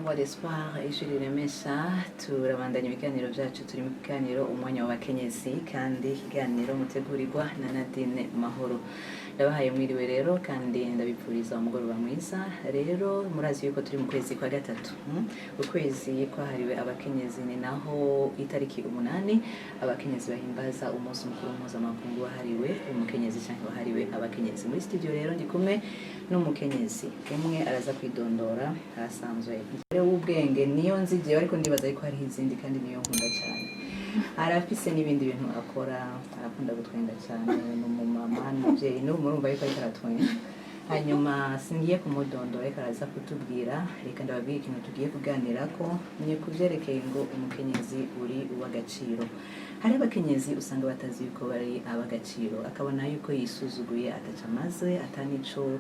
Voix d'Espoir, ijwi riremesha. Turabandanya ibiganiro byacu. Turi mu kiganiro Umwanya w'Abakenyezi, kandi ikiganiro mutegurirwa na Nadine Mahoro. Ndabahaye mwiriwe rero, kandi ndabipfuriza umugoroba mwiza. Rero murazi yuko turi mu kwezi kwa gatatu? Ukwezi kwahariwe abakenyezi. Ni naho itariki 8 abakenyezi bahimbaza umunsi mukuru mpuzamakungu wahariwe umukenyezi cyangwa wahariwe abakenyezi. Muri studio rero ndi kumwe n'umukenyezi umwe, araza kwidondora. Arasanzwe rero w'ubwenge, niyo nzigiye, ariko ndibaza yuko hariho izindi, kandi niyo nkunda cyane. Arafise n'ibindi bintu akora, arakunda gutwenga cyane, ni umumama, ni umubyeyi. N'ubu murumva yuko ariko aratwenga. Hanyuma singiye kumudondora, ariko araza kutubwira. Reka ndababwira ikintu tugiye kuganira ko ni ku byerekeye ngo umukenyezi uri uw'agaciro. Hari abakenyezi usanga batazi yuko bari ab'agaciro, akabona yuko yisuzuguye, ataca amaze, atanico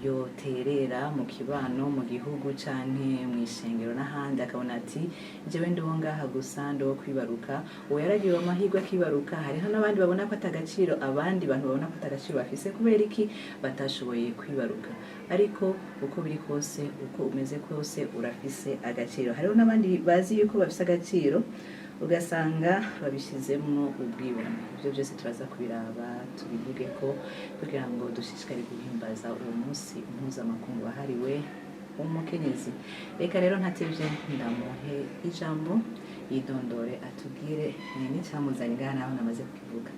yoterera mu kibano, mu gihugu canke mu ishengero n'ahandi. Akabona ati: "Jewe ndiho ngaha gusa, ndiho kwibaruka." Uwo yaragiriwe amahirwe akibaruka. Hariho n'abandi babona ko atagaciro, abandi bantu babona ko atagaciro bafise. Kubera iki? Batashoboye kwibaruka. Ariko uko biri kose, uko umeze kose, urafise agaciro. Hariho n'abandi bazi yuko bafise agaciro, ugasanga babishizemwo ubwibone. Ibyo byose turaza kubiraba, tubivuge ko kugira ngo dushishikare guhimbaza uwo munsi mpuzamakungu wahariwe umukenyezi. Reka rero ntatevye ndamuhe ijambo, yidondore, atubwire ni n'icyamuzanye ngaha, naho namaze kukivuga.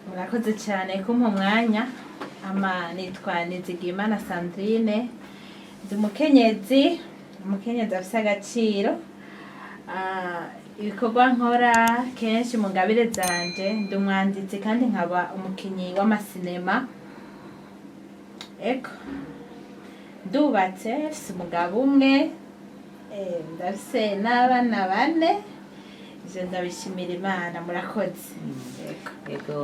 Murakoze cyane kumpa umwanya. Ama nitwa Nizigimana Sandrine, ndi umukenyezi, umukenyezi afise agaciro. Ibikorwa nkora kenshi mu ngabire zanje, ndi umwanditsi kandi nkaba umukinyi w'amasinema. Ego, ndubatse, mfise umugabo umwe, ndafise n'abana bane. Ivyo ndabishimira Imana. Murakoze. Ego. Ego,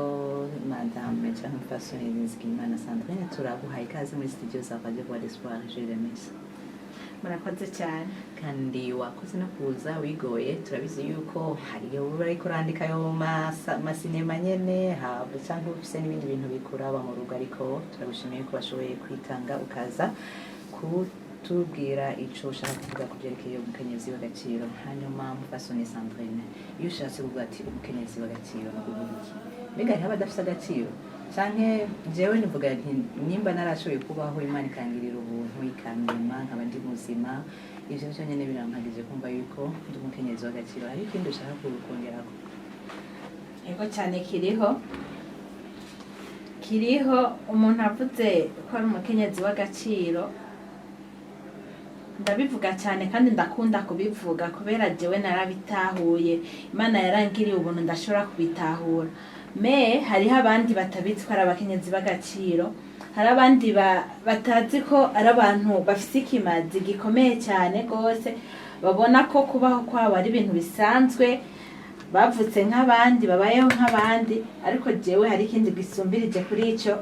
madame canke umupfasoni Nizigimana Sandrine, turaguhaye ikaze muri studio za Radio Voix d'Espoir, Ijwi Riremesha. Murakoze cyane. Kandi wakoze no kuza wigoye. Turabizi yuko hariyo uba ariko urandika ayo masinema nyene haba, canke ufise n'ibindi bintu bikuraba mu rugo, ariko turagushimiye ko washoboye kwitanga ukaza kutubwira ico ushaka kuvuga ku vyerekeye umukenyezi w'agaciro. Hanyuma mupfasoni Sandrine, iyo ushatse kuvuga ati umukenyezi w'agaciro, ni ukuvuga iki? Mbega hariho abadafise agaciro? Canke jewe nivuga nti nimba narashoboye kubaho, Imana ikangirira ubuntu, ikandema nkaba ndi muzima, ivyo vyonyene birampagije kumva yuko ndi umukenyezi w'agaciro. Hari ikindi ushaka kongerako? Ego cyane, kiriho, kiriho. Umuntu avuze ko ari umukenyezi w'agaciro, ndabivuga cyane kandi ndakunda kubivuga kubera jewe narabitahuye. Imana yarangiriye ubuntu, ndashobora kubitahura. Me hariho abandi batabizi ko ari abakenyezi b'agaciro. Hari abandi batazi ko ari abantu bafise ikimazi gikomeye cyane rwose, babona ko kubaho kwabo ari ibintu bisanzwe, bavutse nk'abandi, babayeho nk'abandi. Ariko jewe hari ikindi gisumbirije kuri ico.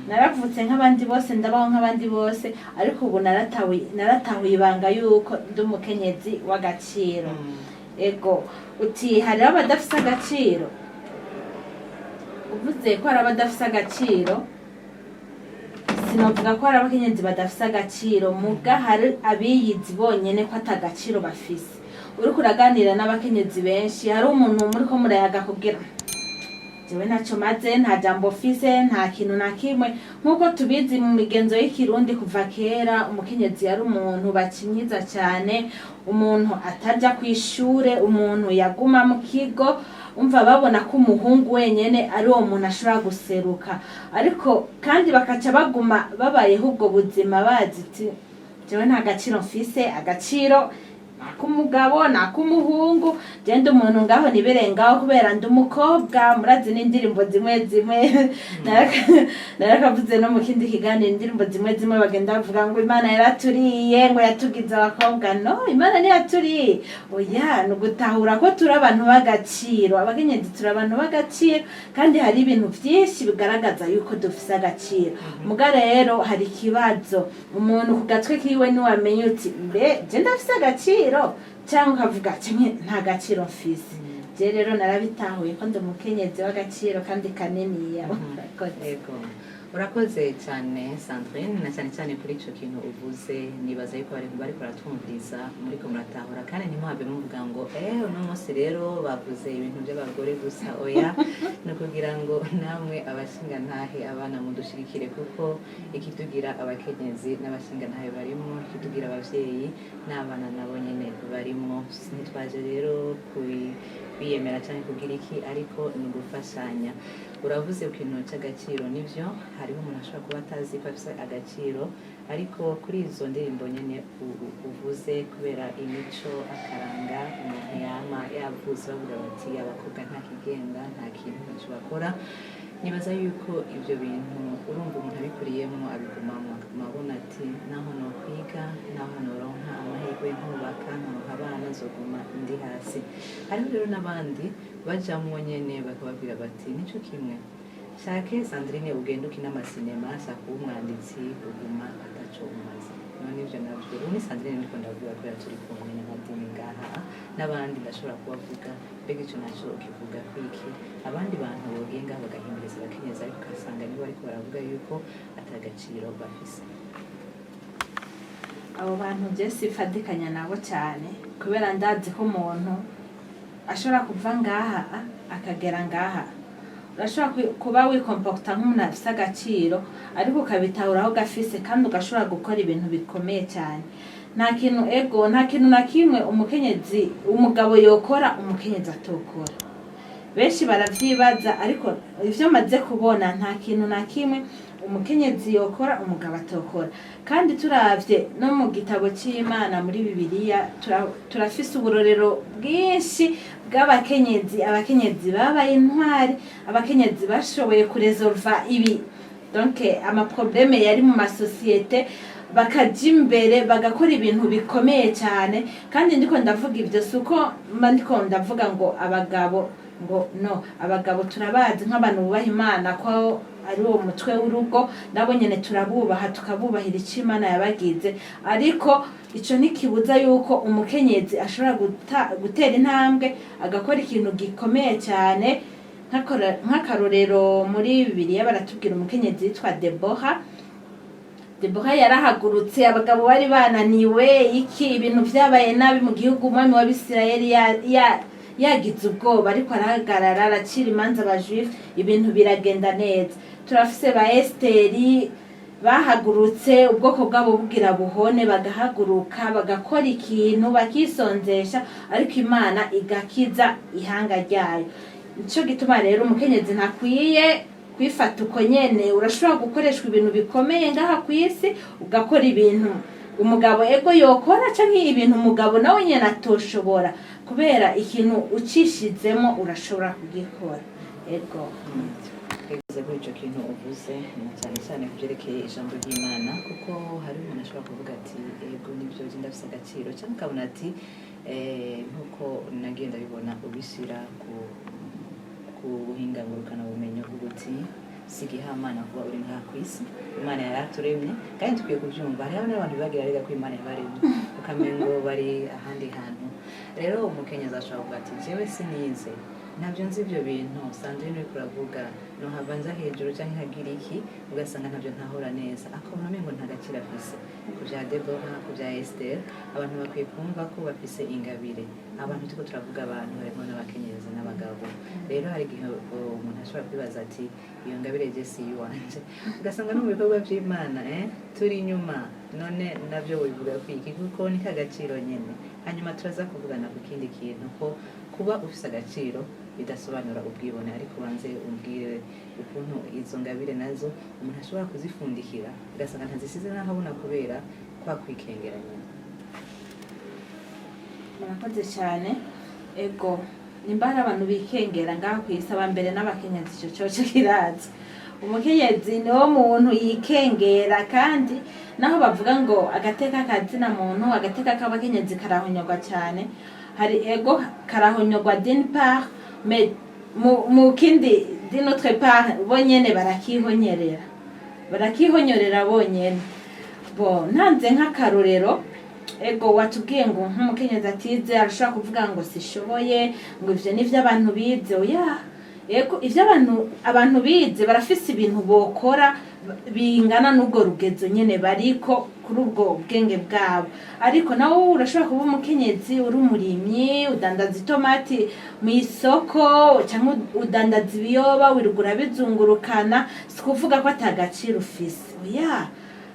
Naravutse nk'abandi bose, ndabaho nk'abandi bose, ariko ubu naratahuye ibanga yuko ndi umukenyezi w'agaciro. Ego, uti hariho abadafise agaciro. Uvuze ko hari abadafise agaciro, sinovuga ko hari abakenyezi badafise agaciro, muga hari abiyizi bonyene ko ata gaciro bafise. Uriko uraganira n'abakenyezi benshi, hari umuntu muriko murayaga kugira: "Jewe ntacyo maze, nta jambo mfise, nta kintu na kimwe." Nk'uko tubizi mu migenzo y'ikirundi, kuva kera umukenyezi yari umuntu bakinyiza cyane, umuntu ataja kw'ishure, umuntu yaguma mu kigo. Umva, babona ko umuhungu wenyene ari uwo muntu ashobora guseruka. Ariko kandi bakaca baguma babayeho ubwo buzima, bazi ati: "Jewe nta gaciro mfise, agaciro nak'umugabo, nak'umuhungu, je ndi umuntu ngaho nibereye ngaho kubera ndi umukobwa." Murazi n'indirimbo zimwe zimwe, narakavuze no mu kindi kiganiro, indirimbo zimwe zimwe bagenda bavuga ngo Imana yaraturiye, ngo yatugize abakobwa. No, Imana ntiyaturiye, oya. Ni ugutahura ko turi abantu b'agaciro. Abakenyezi turi abantu b'agaciro, kandi hari ibintu byinshi bigaragaza yuko dufise agaciro. Muga rero hari ikibazo: umuntu ku gatwe kiwe niwamenya uti: "Mbe je ndafise agaciro?" cyangwa ukavuga kimwe: "Nta gaciro mfise." Je rero narabitahuye ko ndi umukenyezi w'agaciro kandi kaniniya. Murakoze. Yego. Urakoze cyane, Sandrine, na cyane cyane kuri icyo kintu uvuze. Nibaza yuko bari bariko baratwumviriza, muriko muratahura, kandi ntimuhave muvuga ngo uno munsi rero bavuze ibintu by'abagore gusa. Oya, ni ukugira ngo namwe abashingantahe, abana, mudushigikire, kuko ikitugira abakenyezi n'abashingantahe barimo, ikitugira abavyeyi n'abana nabo nyene barimo. Ntitwaje rero kwiyemera cyangwa kugira iki, ariko ni ugufashanya. Uravuze ku kintu cy'agaciro. Nibyo, hariho umuntu ashobora kuba atazi ko afite agaciro, ariko kuri izo ndirimbo nyine uvuze, kubera imico, akaranga umuntu yama yavuze, bavuga bati abakobwa nta kigenda, nta kintu, ntacyo bakora. Nibaza yuko ibyo bintu, urumva, umuntu abikuriyemo abigumamo, akaguma abona ati naho nokwiga, naho noronka amahirwe nkubaka, nkaronka abana, nzoguma ndi hasi. Hariho rero n'abandi bajamwo nyene bakababwira bati nico kimwe, shake Sandrine, ugende ukina amasinema, shaka uba umwanditsi, uguma ataco umaze. None ivyo navyo, ubu ni Sandrine ndiko ndavuga kubera turi kumwe na Nadine ngaha n'abandi, ndashobora kubavuga. Mbega ico naco ukivuga kwiki? Abandi bantu bogiye ngaha bagahimiriza abakenyezi, ariko ugasanga nibo bariko baravuga yuko atagaciro bafise. Abo bantu je sifadikanya nabo cyane, kubera ndazi ko umuntu ashobora kuva ngaha akagera ngaha. Urashobora kuba wikomporta nk'umuntu afise agaciro, ariko ukabitahura aho gafise, kandi ugashobora gukora ibintu bikomeye cyane. Nta kintu, ego, nta kintu na kimwe umukenyezi, umugabo yokora umukenyezi atokora. Benshi baravyibaza, ariko ivyo maze kubona, nta kintu na kimwe umukenyezi yokora umugabo atokora. Kandi turavye no mu gitabo c'Imana, muri Bibiliya, turafise uburorero bwinshi bw'abakenyezi, abakenyezi babaye intwari, abakenyezi bashoboye kuresolva ibi, donc amaproblèmes yari mu masosiyete, bakaja imbere bagakora ibintu bikomeye cyane. Kandi ndiko ndavuga ibyo, si uko mba ndiko ndavuga ngo abagabo ngo no, abagabo turabazi nk'abantu bubaha Imana, ko ari uwo mutwe w'urugo, nabo nyene turabubaha, tukabubahira icyo Imana yabagize. Ariko ico ntikibuza yuko umukenyezi ashobora gutera intambwe agakora ikintu gikomeye cyane. Nk'akarorero, muri Bibiliya baratubwira umukenyezi yitwa Debora. Debora yarahagurutse, abagabo bari bananiwe, iki, ibintu vyabaye nabi mu gihugu, umwami w'Abisirayeli yagize ubwoba, ariko arahagarara, aracira imanza abajuifu, ibintu biragenda neza. Turafise ba Esiteri bahagurutse ubwoko bwabo bugira buhone, bagahaguruka bagakora ikintu, bakisonzesha, ariko Imana igakiza ihanga ryayo. Nico gituma rero umukenyezi ntakwiye kwifata uko nyene. Urashobora gukoreshwa ibintu bikomeye ngaha ku isi, ugakora ibintu umugabo ego yokora, canke ibintu umugabo nawe nyene atoshobora, kubera ikintu ucishizemo urashobora kugikora, ego. Ego, kuri icyo kintu uvuze, na cyane cyane ku byerekeye ijambo ry'Imana, kuko hari umuntu ashobora kuvuga ati ego nibyo, njye ndafise agaciro, cyangwa ukabona ati nk'uko nagiye ndabibona ubishyira ku buhinga ngurukanabumenyi, uvuga uti si igihamana kuba uri ngaha ku isi, Imana yaraturemye kandi dukwiye kubyumva. Hariho n'abantu bibagira rega ko Imana yabaremye, ukamengo bari ahandi hantu. Rero umukenyezi ashobora kuvuga ati jewe sinize, ntabyo nzi ibyo bintu Sandrine uriko uravuga, nohava nza hejuru canke nkagira iki, ugasanga ntabyo ntahura neza, akabona umengo nta gaciro afise. Ku bya Debora, ku bya Esther, abantu bakwiye kumva ko bafise ingabire. Abantu turiko turavuga, abantu harimo n'abakenyezi n'abagabo. Rero hari igihe umuntu ashobora kwibaza ati iyo ngabire je si iyiwanje, ugasanga no mu bikorwa vy'Imana turi inyuma. None navyo wivuga kwiki? Kuko ni kagaciro nyene. Hanyuma turaza kuvugana ku kindi kintu, ko kuba ufise agaciro bidasobanura ubwibone, ariko ubanze umbwire ukuntu izo ngabire nazo umuntu ashobora kuzifundikira, ugasanga ntazisize n'ahabona kubera kwa kwikengera nyene. Murakoze cyane. Ego, nimba hari abantu bikengera ngaha ku isi, aba mbere n'abakenyezi. Ico coco kirazwi, umukenyezi niwo muntu yikengera. Kandi naho bavuga ngo agateka kazina muntu, agateka k'abakenyezi karahonyogwa cyane, hari ego karahonyogwa d'une part, mais mu kindi, d'une autre part, bonyene barakihonyerera, barakihonyorera bonyene. Bo ntanze nk'akarorero, ego, watubwiye ngo nk'umukenyezi atize arashobora kuvuga ngo sishoboye, ngo ivyo ni ivy'abantu bize. Oya, ego, ivyo abantu bize barafise ibintu bokora. Bingana n'ubwo rugezo nyene bariko kuri ubwo bwenge bwabo. Ariko nawe urashobora kuba umukenyezi, uri umurimyi, udandaza itomati mu isoko cyangwa udandaza ibiyoba, wirugura bizungurukana. Si kuvuga ko atagaciro ufise, oya.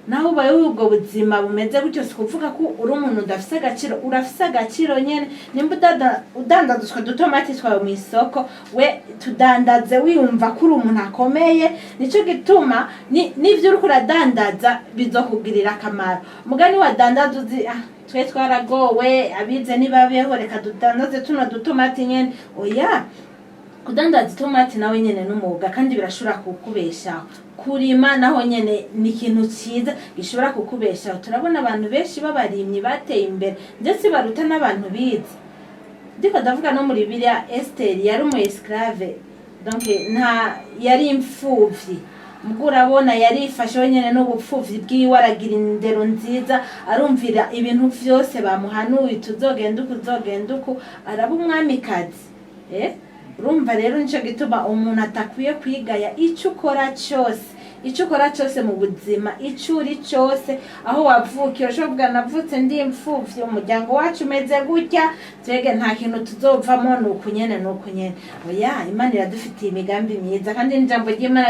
Naho ubayeho ubwo buzima bumeze gutyo, si kuvuga ko uri umuntu udafise agaciro. Urafise agaciro nyene. Nimba udandaza utwo dutomati twawe mu isoko, we tudandaze wiyumva ko uri umuntu akomeye. Nico gituma n'ivyo uriko uradandaza bizokugirira akamaro. Mugani wadandaza uzi: "Ah, twe twaragowe, abize nibabeho, reka dudandaze tuno dutomati nyene." Oya, kudandaza itomati nawe nyene n'umwuga kandi birashobora kukubeshaho. Kurima naho nyene ni ikintu ciza gishobora kukubeshaho. Turabona abantu benshi b'abarimyi bateye imbere, ndetse baruta n'abantu bize. Ndiko ndavuga no muri Bibiliya, Esiteri yari umu esclave, donc nta yari imfuvyi. Ubwo urabona yarifashe wenyene n'ubupfuvyi bwiwe, aragira indero nziza, arumvira ibintu vyose bamuhanuye: "Tuzogenda uku, uzogenda uku." Araba umwamikazi. Urumva rero, nico gituma umuntu atakwiye kwigaya. Ico ukora cyose, icyo ukora cyose mu buzima, icyo uri cyose, aho wavukiye, urashobora kuvuga: "Navutse ndi imfuvyi, umuryango wacu umeze gutya, twege nta kintu tuzovamo, ni uku nyene, ni uku nyene." Oya, Imana iradufitiye imigambi myiza, kandi n'ijambo ry'Imana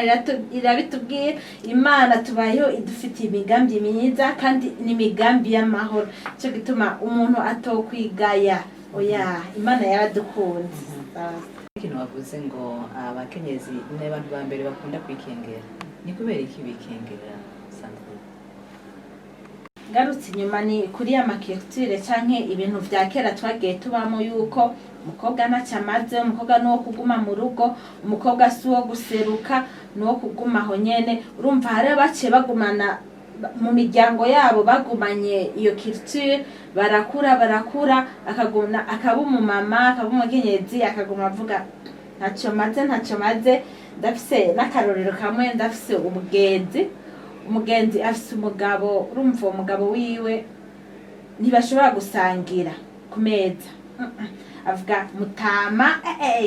rirabitubwiye. Imana tubayeho idufitiye imigambi myiza, kandi ni imigambi y'amahoro. Nicyo gituma umuntu atokwigaya, oya. Imana yaradukunze. Ikintu wavuze ngo abakenyezi ni abantu ba mbere bakunda kwikengera, ni kubera iki bikengera, Sandrine? Ngarutse inyuma, ni kuri ya ma culture canke ibintu vya kera twagiye tubamo, yuko umukobwa ntacyo amaze, umukobwa ni uwo kuguma mu rugo, umukobwa si uwo guseruka, ni uwo kuguma aho nyene. Urumva, hari baciye bagumana mu miryango yabo, bagumanye iyo culture, barakura, barakura, akaguma akaba umumama, akaba umukenyezi, akaguma avuga: "Ntacyo maze, ntacyo maze." Ndafise n'akarorero kamwe. Ndafise umugenzi, umugenzi afise umugabo. Urumva, uwo mugabo wiwe ntibashobora gusangira ku meza. Avuga mutama,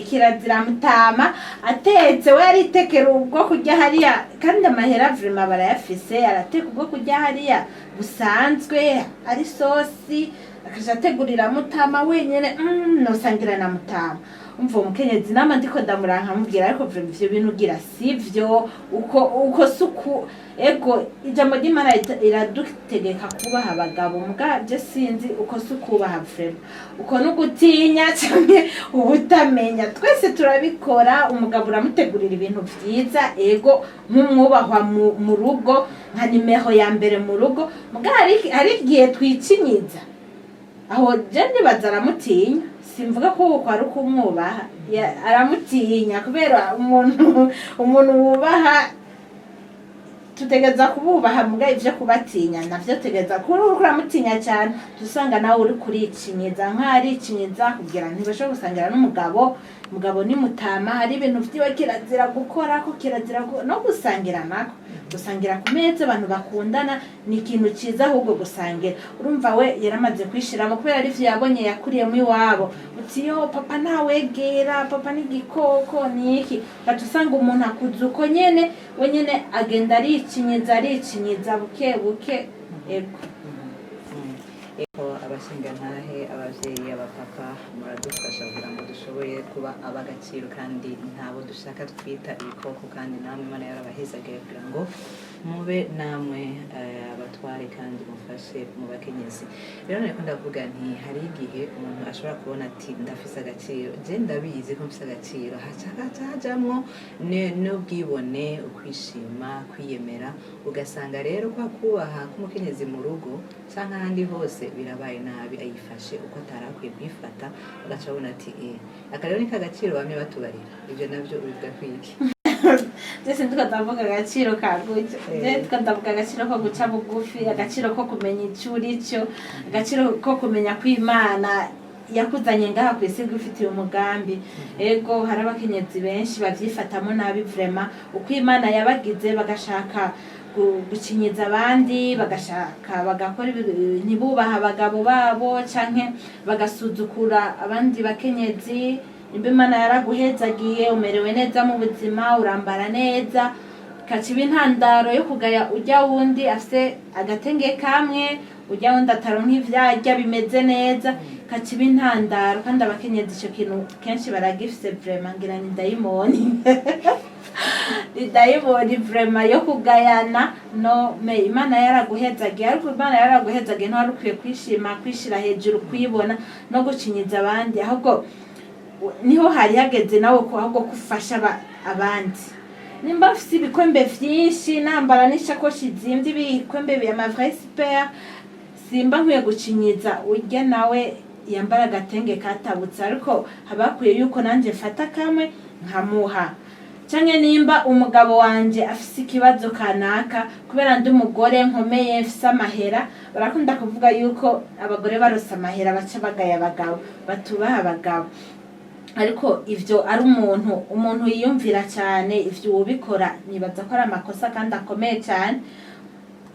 kirazira mutama atetse, we aritekera ubwo kurya hariya, kandi amahera vraiment barayafise. Arateka ubwo kurya hariya busanzwe, ari sosi, akaja ategurira mutama wenyene. Nosangira na mutama. Umva, uwo mukenyezi nama ndiko ndamuranka, mubwira: "Ariko vraiment ivyo bintu ugira sivyo, uko uko suku." Ego, ijambo ry'Imana iradutegeka kubaha abagabo, muga je sinzi, uko si ukubaha vraiment, uko n'ugutinya canke ubutamenya. Twese turabikora. Umugabo uramutegurira ibintu vyiza, ego, nk'umwubahwa mu rugo, nka nimero ya mbere mu rugo, muga hari igihe twicinyiza. Aho je ndibaza aramutinya. Simvuga ko uko ari ukumwubaha. Aramutinya kubera umuntu wubaha, tutegereza kububaha, muga ivyo kubatinya navyo tegeza kuri uriko uramutinya cyane, usanga nawe uri kuricinyiza nk'aricinyiza kugira ntibashobora gusangira n'umugabo. Umugabo ni mutama, hari ibintu vyiwe kirazira gukora ko kirazira no gusangira nako. Gusangira ku meza, abantu bakundana, ni ikintu ciza ahubwo gusangira. Urumva, we yaramaze kwishiramo kubera arivyo yabonye, yakuriyemo iwabo, uti: "Yo, papa ntawegera, papa n'igikoko niki." Gaca usanga umuntu akuze uko nyene, we nyene agenda aricinyiza, aricinyiza buke buke. Ego. Eko, abashingantahe, abavyeyi, abapapa, muradufasha kugira ngo dushoboye kuba ab'agaciro, kandi ntabo dushaka twita ibikoko. Kandi namwe Imana yarabahezagiye kugira ngo mube namwe abatware kandi mufashe mu bakenyezi. Rero nariko ndavuga nti hari igihe umuntu ashobora kubona ati: "Ndafise agaciro, je ndabizi ko mfise agaciro." Haca haca hajamwo n'ubwibone, ukwishima, kwiyemera, ugasanga rero kwa kubaha k'umukenyezi mu rugo canke ahandi hose birabaye nabi, ayifashe uko atari akwiye kwifata, agaca abona ati: "Aka rero ni kagaciro bamwe batubarira." Ivyo navyo ubivuga kwiki? Byose ndiko ndavuga agaciro ka gutyo. Je ndiko ndavuga agaciro ko guca bugufi, agaciro ko kumenya icyo uri cyo, agaciro ko kumenya ko Imana yakuzanye ngaha ku isi igufitiye umugambi. Ego, hari abakenyezi benshi bavyifatamo nabi vraiment, uko Imana yabagize, bagashaka gucinyiza abandi, bagashaka bagakora ntibubaha abagabo babo canke bagasuzukura abandi bakenyezi. Nimba Imana yaraguhezagiye, umerewe neza mu buzima, urambara neza. Ikaca iba intandaro yo kugaya ujya wundi afise agatenge kamwe, ujya wundi ataronka ivyarya bimeze neza, ikaca iba intandaro. Kandi abakenyezi ico kintu kenshi baragifise vraiment, ngira ni dayimoni, ni dayimoni vraiment yo kugayana. No me Imana yaraguhezagiye, ariko Imana yaraguhezagiye, ntiwari ukwiye kwishima, kwishira hejuru, kwibona no gucinyiza abandi. Ahubwo niho hari hageze nawe ko ahubwo kufasha abandi. Nimba mfise ibikwembe vyinshi, nambara n'ishakoshi zimvye, ibikwembe bya ma vrai super, simba nkwiye gucinyiza urya nawe yambara agatenge katabutse, ariko haba hakwiye yuko nanje mfata kamwe nkamuha. Canke nimba umugabo wanje afise ikibazo kanaka, kubera ndi umugore nkomeye, mfise amahera, barakunda kuvuga yuko abagore barose amahera baca bagaya abagabo, batubaha abagabo. Ariko ivyo ari umuntu yiyumvira cyane. Ivyo ubikora, nibaza ko ari amakosa kandi akomeye cyane,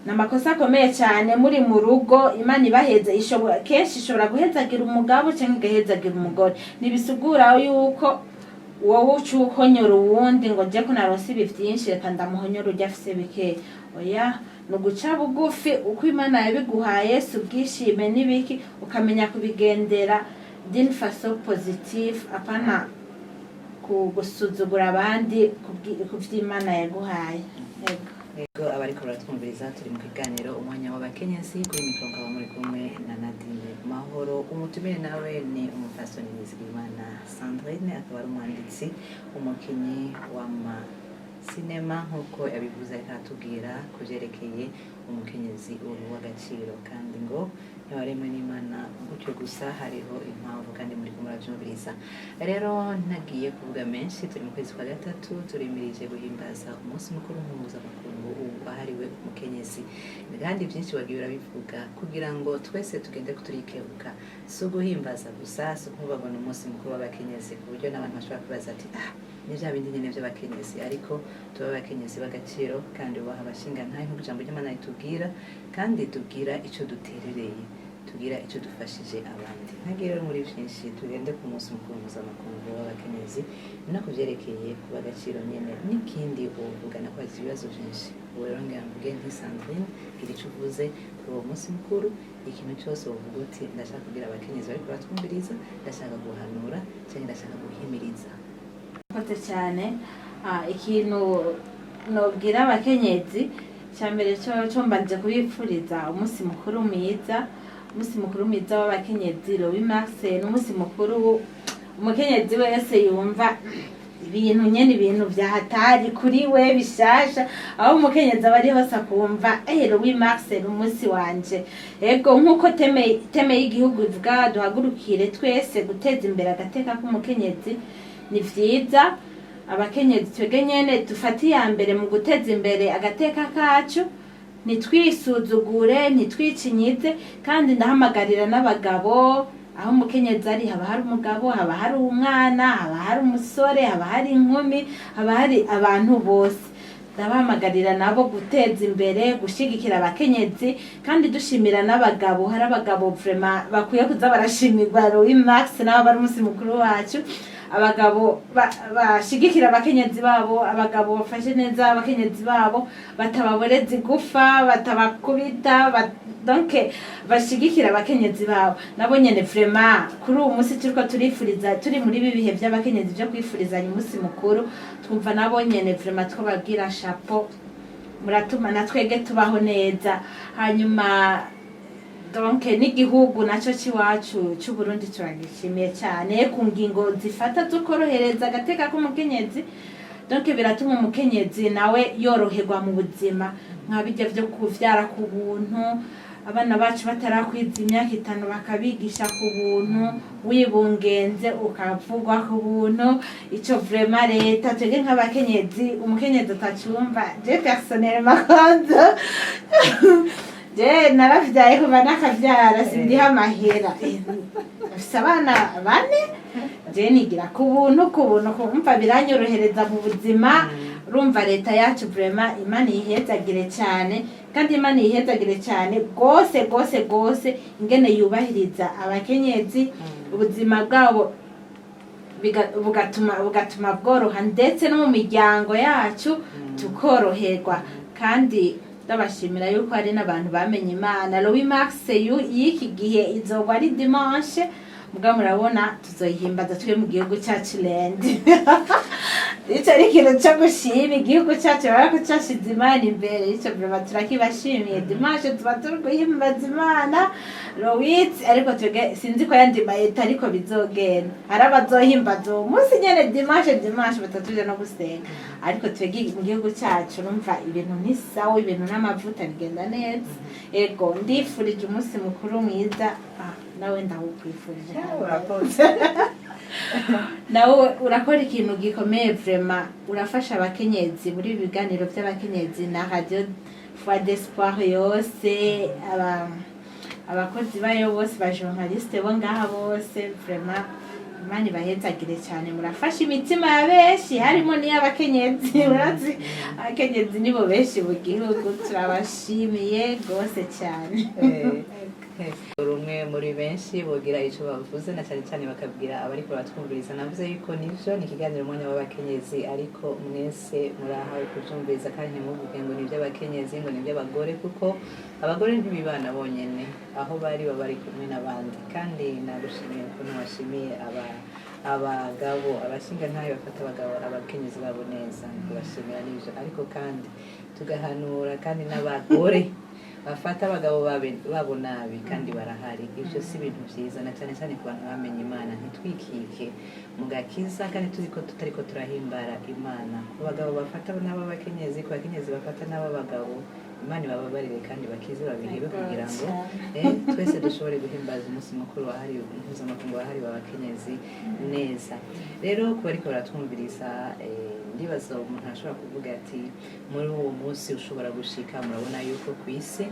ni amakosa akomeye cyane. Muri mu rugo, Imana ibaheze, ishobora kenshi ishobora guhezagira umugabo cyangwa igahezagira umugore. Ntibisigura yuko wowe uca uhonyora uwundi ngo njye ko naronse ibi vyinshi, reka ndamuhonyora ujya afise bikeya. Oya, ni uguca bugufi uko Imana yabiguhaye, si ubwishime n'ibiki, ukamenya kubigendera d'une façon positive, apana gusuzugura abandi ku vy'Imana yaguhaye. Yego. Yego, abariko baratwumviriza, turi mu kiganiro Umwanya w'Abakenyezi. Kuri mikoro nkaba muri kumwe na Nadine Mahoro. Umutumire nawe ni umupfasoni Nizigimana Sandrine, akaba ari umwanditsi, umukinyi w'amasinema, nk'uko yabivuze, ariko aratubwira ku vyerekeye umukenyezi uri w'agaciro, kandi ngo ntiwaremwe n'Imana gutyo gusa, hariho impamvu, kandi muri kumwe muravyumviriza. Rero ntagiye kuvuga menshi, turi mu kwezi kwa gatatu, turimirije guhimbaza umunsi mukuru mpuzamakungu wahariwe umukenyezi, kandi byinshi wagiye urabivuga kugira ngo twese tugende turikebuka. Si uguhimbaza gusa, si ukuvuga ngo ni umunsi mukuru w'abakenyezi, ku buryo n'abantu bashobora kwibaza ati: "Ah, ni bya bindi nyine by'abakenyezi." Ariko tuba abakenyezi b'agaciro kandi bubaha abashingantahe, nk'uko ijambo ry'Imana ritubwira, kandi tubwira icyo duterereye, tugira icyo dufashije abandi. Ntagiye rero muri byinshi, tugende ku munsi mukuru mpuzamakungu w'abakenyezi no ku byerekeye kuba agaciro nyine, n'ikindi uvuga nakubaza ibibazo byinshi. Ubu rero ngira mvuge nti: Sandrine, gira icyo uvuze kuri uwo munsi mukuru, ikintu cyose uvuga uti: "Ndashaka kugira abakenyezi bariko baratwumviriza, ndashaka guhanura cyangwa ndashaka guhimiriza." Murakoze cyane. Ikintu nobwira abakenyezi cya mbere cyo mbanje kubipfuriza umunsi mukuru mwiza, umunsi mukuru mwiza w'abakenyezi, le 8 mars. Ni umunsi mukuru umukenyezi wese yumva ibintu nyene, ibintu vya hatari kuri we bishasha, aho umukenyezi aba ari hose akumva: "Eh, le 8 mars ni umunsi wanje." Ego, nk'uko thème y'igihugu ivuga, duhagurukire twese guteza imbere agateka k'umukenyezi. Ni vyiza abakenyezi twebwe nyene dufate iya mbere mu guteza imbere agateka kacu, ntitwisuzugure, ntitwicinyize. Kandi ndahamagarira n'abagabo: aho umukenyezi ari haba hari umugabo, haba hari umwana, haba hari umusore, haba hari inkumi, haba hari abantu bose. Ndabahamagarira nabo guteza imbere, gushigikira abakenyezi, kandi dushimira n'abagabo. Hari abagabo vraiment bakwiye kuza barashimirwa le 8 mars, nabo bari umunsi mukuru wacu. Abagabo bashigikira abakenyezi babo, abagabo bafashe neza abakenyezi babo, batababoreza igufa, batabakubita, donc bashigikira abakenyezi babo, nabo nyene vraiment kuri uwo munsi turiko turifuriza, turi muri ibi bihe by'abakenyezi byo kwifurizanya umunsi mukuru, twumva nabo nyene vraiment twababwira chapeau, muratuma na twege tubaho neza. Hanyuma donc n'igihugu naco c'iwacu c'Uburundi turagishimiye cyane ku ngingo zifata zo korohereza agateka k'umukenyezi. Donc biratuma umukenyezi nawe yoroherwa mu buzima, nka bijya vyo kuvyara ku buntu, abana bacu batarakwiza imyaka 5 bakabigisha ku buntu, wibungenze ukavugwa ku buntu. Ico vraiment leta, twebwe nk'abakenyezi, umukenyezi atacumva, je personnellement kwanza, je naravyaye, kuva nakavyara sindiha amahera. Mfise abana bane, je nigira ku buntu, ku buntu, kumva biranyorohereza mu buzima. Urumva leta yacu vraiment, Imana ihezagire cyane, kandi Imana ihezagire cyane rwose rwose rwose ingene yubahiriza abakenyezi, ubuzima bwabo. Bugatuma bworoha, ndetse no mu miryango yacu tukoroherwa. Kandi ndabashimira yuko hari n'abantu bamenye Imana. Le 8 mars y'iki gihe izogwa ari dimanche, muga murabona tuzoyihimbaza twe mu gihugu cyacu lundi. Ico ari ikintu co gushima igihugu cyacu, urabona ko cyashize Imana imbere. Ico vraiment turakibashimiye. Dimanche tuba turi guhimbaza Imana le 8, ariko twebwe sinzi ko yandi ma États ariko bizogenda. Hari abazohimbaza uwo munsi nyene dimanche batatuja no gusenga, ariko twebwe mu gihugu cyacu numva ibintu ni sawa, ibintu n'amavuta bigenda neza. Ego, ndifurije umunsi mukuru mwiza. Ah, nawe ndawukwifurije. Urakoze. Nawe urakora ikintu gikomeye vraiment, urafasha abakenyezi muri ibi biganiro by'abakenyezi na Radio Voix d'Espoir yose, abakozi bayo bose, ba journaliste bo ngaha bose, vraiment Imana ibahezagire cyane. Murafasha imitima ya benshi, harimo n'iy'abakenyezi. Murazi abakenyezi nibo benshi mu gihugu. Turabashimiye rwose cyane. Uri umwe muri benshi bogira ico bavuze, na cyane cyane bakabwira abariko baratwumviriza. Navuze yuko nivyo ni ikiganiro Umwanya w'Abakenyezi, ariko mwese murahawe kuvyumviriza, kandi ntimuvuge ngo ni ivy'abakenyezi, ngo ni ivy'abagore, kuko abagore ntibibana bonyene. Aho bari baba bari kumwe n'abandi. Kandi nagushimiye ukuntu washimiye abagabo, abashingantahe bafata abagabo, abakenyezi babo neza. Kubashimira n'ivyo, ariko kandi tugahanura kandi n'abagore bafata abagabo babo nabi, kandi barahari. Ibyo si ibintu byiza, na cyane cyane ku bantu bamenye Imana. Ntitwikike mu gakiza kandi turiko tutariko turahimbara Imana. Ku bagabo bafata n'ab'abakenyezi, ku bakenyezi bafata n'ab'abagabo, Imana ibababarire kandi bakize, babihebe, kugira ngo twese dushobore guhimbaza umunsi mukuru wahariwe, mpuzamakungu wahariwe abakenyezi neza. Rero ku bariko baratwumviriza, ndibaza umuntu ashobora kuvuga ati muri uwo munsi ushobora gushika, murabona yuko ku isi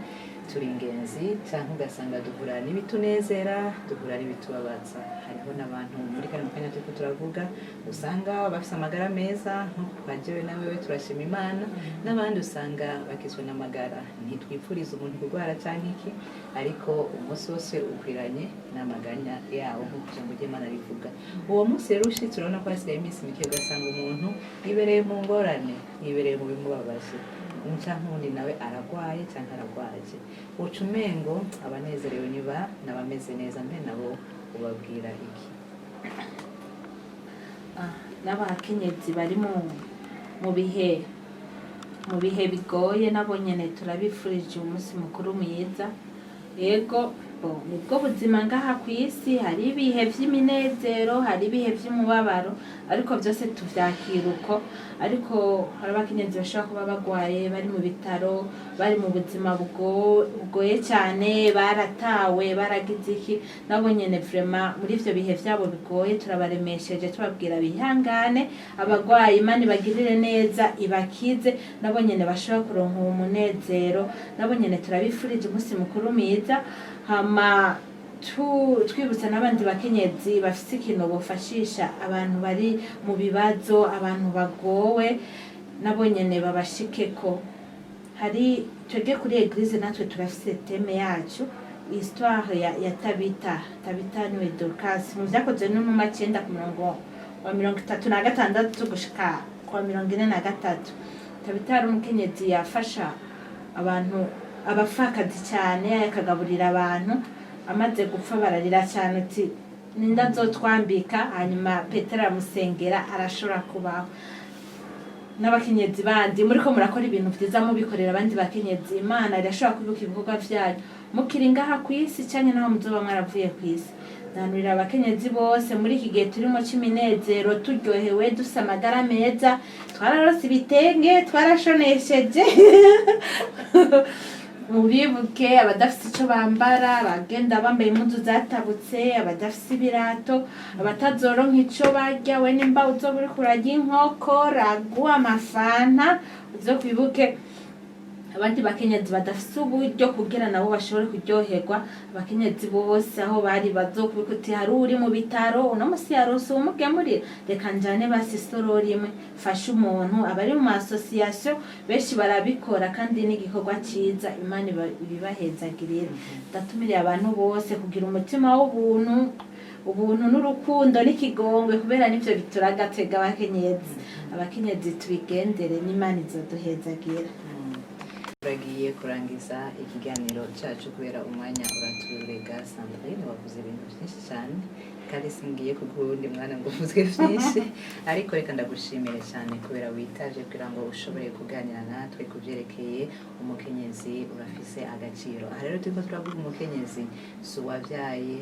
turi ingenzi, cyangwa ugasanga duhura n'ibitunezera, duhura n'ibitubabaza. Hariho n'abantu muri kano kanya turiko turavuga usanga bafise amagara meza, nko kwa jewe na wewe, turashima Imana, n'abandi usanga bakizwe n'amagara. Ntitwipfuriza umuntu kurwara cyangwa iki, ariko umunsi wose ukwiranye n'amaganya yawo, nk'uko ijambo ry'Imana rivuga. Uwo munsi rero ushitse, urabona ko hasigaye iminsi mike, ugasanga umuntu yibereye mu ngorane, yibereye mu bimubabaje, canke uwundi nawe aragwaye canke aragwaje, uca umengo abanezerewe niba n'abameze neza. Mbe nabo ubabwira iki? Ah, n'abakenyezi bari mu bihe bigoye, nabo nyene turabifurije umunsi mukuru mwiza. Yego, bo nibwo buzima ngaha ku isi. Hari ibihe vy'iminezero, hari ibihe vy'umubabaro, ariko byose tuvyakira uko. Ariko hari abakenyezi bashobora kuba bagwaye, bari mu bitaro, bari mu buzima bugoye cyane, baratawe, baragize iki. Nabo nyene vraiment muri ivyo bihe vyabo bigoye turabaremesheje, tubabwira bihangane. Abagwayi, Imana ibagirire neza, ibakize, nabo nyene bashobora kuronka uwo munezero. Nabo nyene turabifurije umunsi mukuru mwiza. Hama twibutsa n'abandi bakenyezi bafise ikintu bofashisha abantu bari mu bibazo, abantu bagowe, nabo nyene babashikeko. Hari twebwe kuri église natwe turafise thème yacu, histoire ya Tabita. Tabita niwe Dorcas mu Vyakozwe n'Intumwa 9 ku murongo wa 36 gushika ku wa 43. Tabita yari umukenyezi yafasha abantu, abapfakazi cyane, akagaburira abantu. Amaze gupfa bararira cyane uti ninde azotwambika? Hanyuma Petero aramusengera, arashobora kubaho. N'abakenyezi bandi muriko murakora ibintu vyiza, mubikorera abandi bakenyezi, Imana irashobora kwibuka ibikorwa vyanyu mukiri ngaha ku isi canke naho muzoba mwaravuye ku isi. Ndanurira abakenyezi bose muri iki gihe turimo c'iminezero, turyohewe, dufise amagara meza, twararose ibitenge, twarashonesheje, mubibuke abadafise ico bambara, abagenda bambaye impuzu zatabutse, abadafise ibirato, abatazoronka ico barya. We nimba uzoba uriko urarya inkoko, ragu, amafanta, uzokwibuke abandi bakenyezi badafise uburyo kugira nabo bashobore kuryoherwa. Abakenyezi bose aho bari bazokwibuka uti hari uri mu bitaro uno musi yaronse uwumugemurira, reka njane basi isorori imwe fashe umuntu. Abari mu association benshi barabikora, kandi n'igikorwa ciza. Imana ibibahezagirire. Ndatumiriye abantu bose kugira umutima w'ubuntu. Ubuntu n'urukundo n'ikigongwe, kubera nivyo bituraga twebwe abakenyezi. Abakenyezi tubigendere, n'Imana izoduhezagira. Turagiye kurangiza ikiganiro cyacu kubera umwanya uraturega. Sandrine, wavuze ibintu byinshi cyane, kandi singiye kuguha uwundi mwana ngo uvuze byinshi, ariko reka ndagushimire cyane kubera witaje kugira ngo ushobore kuganira natwe ku byerekeye umukenyezi urafise agaciro. Aha rero turiko turavuga umukenyezi si uwabyaye,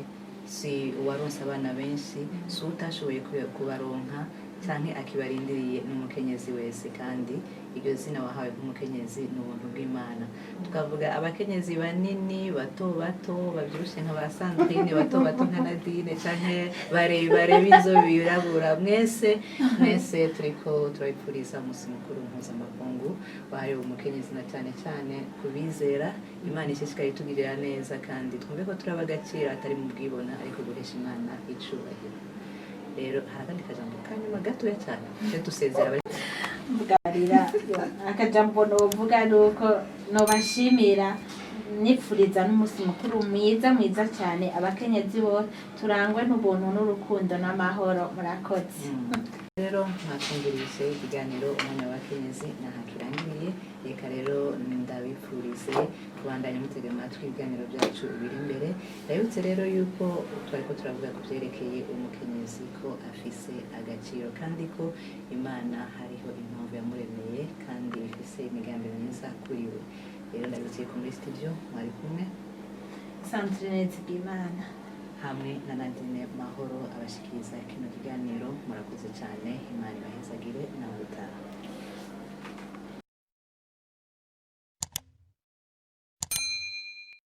si uwaronse abana benshi, si utashoboye kubaronka canke akibarindiriye, n'umukenyezi wese. Kandi iryo zina wahawe nk'umukenyezi ni ubuntu bw'Imana. Tukavuga abakenyezi banini, bato bato, bavyibushe nka ba Sandrine, bato bato nka Nadine, canke barebare b'inzobe birabura, mwese mwese turiko turabipfuriza umunsi mukuru mpuzamakungu wahariwe umukenyezi, na cyane cyane kubizera Imana ishishikaye itugirira neza, kandi twumve ko turaba agaciro atari mu bwibona, ariko guhesha Imana icubahiro. Rero hari akandi kajambo kanyuma gatoya cyane cyo dusezera Mvugarira akajambo novuga ni uko nobashimira, nipfuriza n'umunsi mukuru mwiza mwiza cyane abakenyezi bose. Turangwe n'ubuntu n'urukundo n'amahoro. Murakoze. Rero mwatwumvirije ikiganiro Umwanya w'Abakenyezi, naha kirangiriye. Reka rero ndabipfurize kubandanya mutega amatwi ibiganiro byacu biri imbere. Ndabibutse rero yuko twariko turavuga ku byerekeye umukenyezi, ko afise agaciro kandi ko Imana hariho impamvu yamuremeye kandi ifise imigambi myiza kuri we. Rero ndabibutse ko muri studio mwari kumwe Sandrine Nzigimana hamwe na Nadine Mahoro abashikiriza kino kiganiro. Murakoze cyane, Imana ibahezagire nawe utaha.